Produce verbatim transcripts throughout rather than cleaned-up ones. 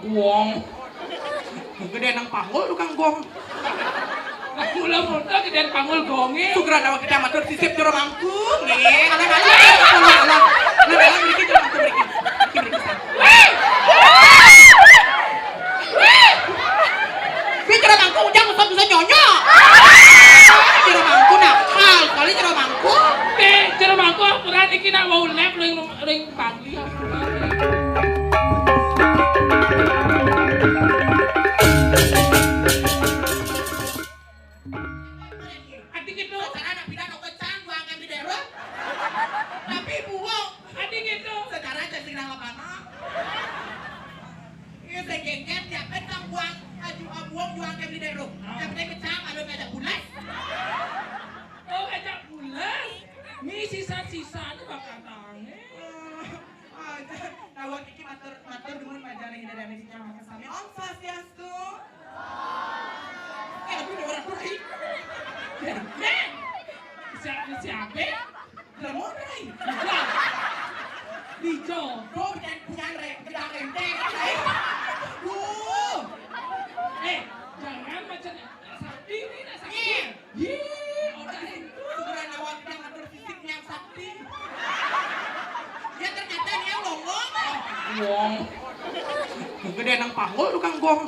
Gong. Gedé nang panggul tukang gong. Mula-mula gedé panggul gongé. Sugra nawa kita matur sisip jero mangku. Nggih, alang-alang, alang-alang. Alang-alang mriki jero mangku mriki. Mriki, mriki, San. Wih! Wih! Wih! Wih, jero mangku ujang usah bisa nyonyo. Jero mangku nakal sekali jero mangku. Oke, jero mangku ampura niki nak wau lep ring ring pangli ampura. Ati gitu. Cara anak pindah no kecang buang kan di daerah. Tapi buang. Ati gitu. Secara aja sing nang lepana. Iya, sing gengket, ya, kan, kang buang, aju, ah, buang, buang, kayak beli deh, bro. Ah. Tapi dia kecap, ada ngajak bulas. Oh, ngajak bulas. Ini sisa-sisanya bakal tangan. Eh, ah, nah, waktu ini matur, matur dumun majalah ini dari Mama Sami. Om Swastiastu. Eh, aduh, ini orang kulit. Eh, siapa, siapa? Gremo rai. Dijogok dan punya re-, gedang renteng, rai. Duh. Eh, jangan macam sakti ini, nak sakti. Iya. Iya, orang itu. Ukuran awak yang atur fisiknya sakti. Ya, ternyata dia ngomong. Wong. Gedé nang panggul tukang gong.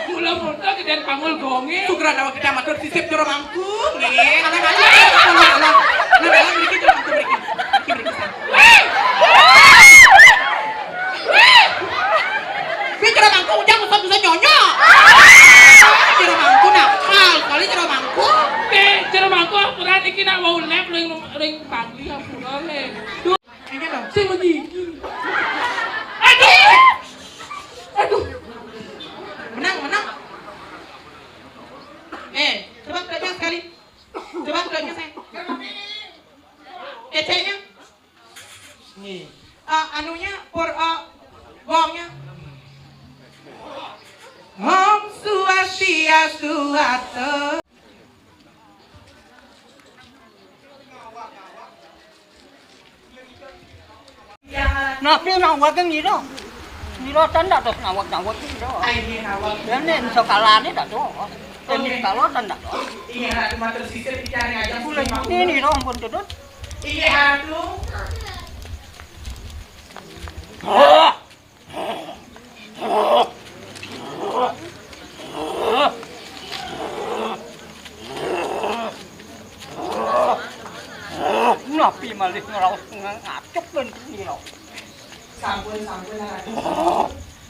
Kula monto gedé panggul gongé. Sugra nawa kita matur sisip jero mangku. Nggih, alang-alang, alang-alang. Alang-alang mriki jero mangku mriki. Mriki, mriki, San. Wih! Wih! Wih, jero mangku ujang usah bisa nyonyo. Jero mangku nakal sekali jero mangku. Eh, jero mangku ampura niki nak wau lep ring, ring pangli ampura lep. Ini loh. Sing begini. Aduh. Aduh. Menang, menang. Eh, coba kerja sekali. Coba kerja saya. Keceknya. Nih. Ah, anunya, por, ah, gongnya. Om Swastiastu, Ate. Napi nawak ngira? Ngira tan dados nawak-nawak ngira. Ai, nggih, nawak. Dene iso kalane dados. Dene kala tan dados. Inggih, Ratu, matur sisip dicari aja. Bulan ini ngira ampun tutut. Inggih, Ratu. Napi malih ngraos ngacup ben nira. Sampun, sampun, Ratu.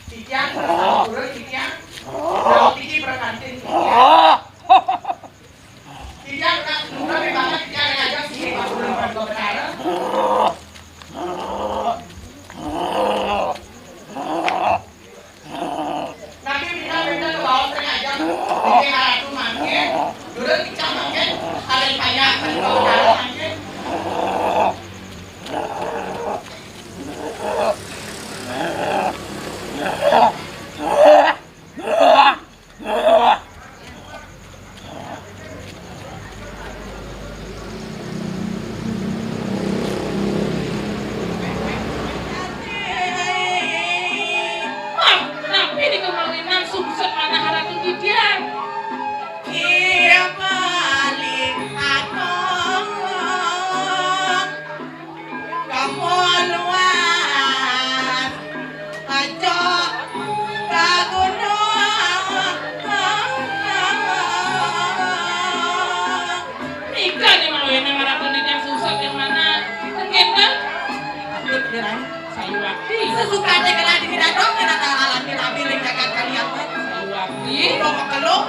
Titiang, sampura, titiang. Kalau titi berkantin, titiang. Tidak, Kak. Mula memang tidak ada aja sih, Pak Guru, Pak Guru, Pak Guru. Tapi kita minta ke bawah saja. Ini Ratu mangkin, dulu kita mangkin, kalian banyak, Pak Guru, mangkin. Wah, napi nika mawinan sungsut manah Ratu Didian? Iya, paling adoh. Kampung luas, aja ka gunung. Nika nih mawinan Ratu Didian sungsut yang mana? Engkén, Kang? Aduh, Diran. Sayuwakti. Sesukane kena dini dadong, kena tak alami nabi ring jagat kalian, kan? Sayuwakti. Udah makelung.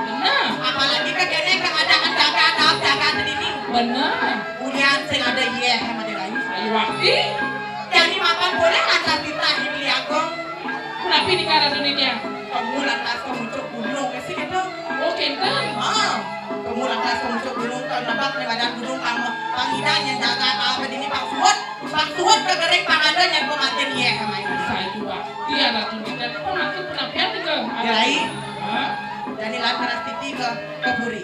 Bener. Apalagi kan kene keadaan jagat, dalam jagat ini. Bener. Ulian sing ada yeh sama dia lain. Sayuwakti. Jadi mapan boleh lantas titah di Beli Agung. Kenapa ini karena dunia? Kamu lantas ke pucuk gunung, sih gitu. Oh, kenten. Ah, kamu lantas ke pucuk gunung, kalau nampak di badan gunung kamu, pangidan yang jaga apa ini Pak Suwut, Pak Suwut ke kering pangadan yang pematin iya sama ini. Sayuwakti, Ratu Didian. Kok nanti penapian nih, Kang? Kiai. Hah? Jadi lan teras titi ke, ke puri.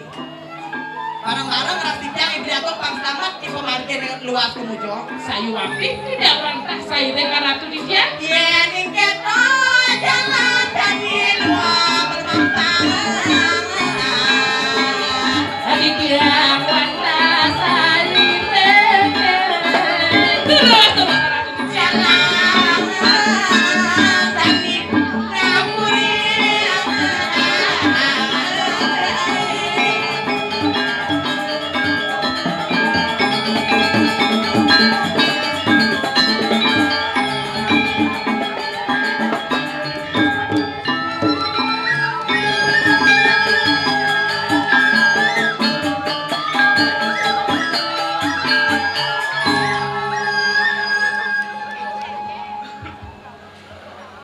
Bareng-bareng ras titiang ibu aku pang selamat di pemargin luas kumujo. Sayuwakti tidak pernah saire ka Ratu Didian. Iya, ning keto.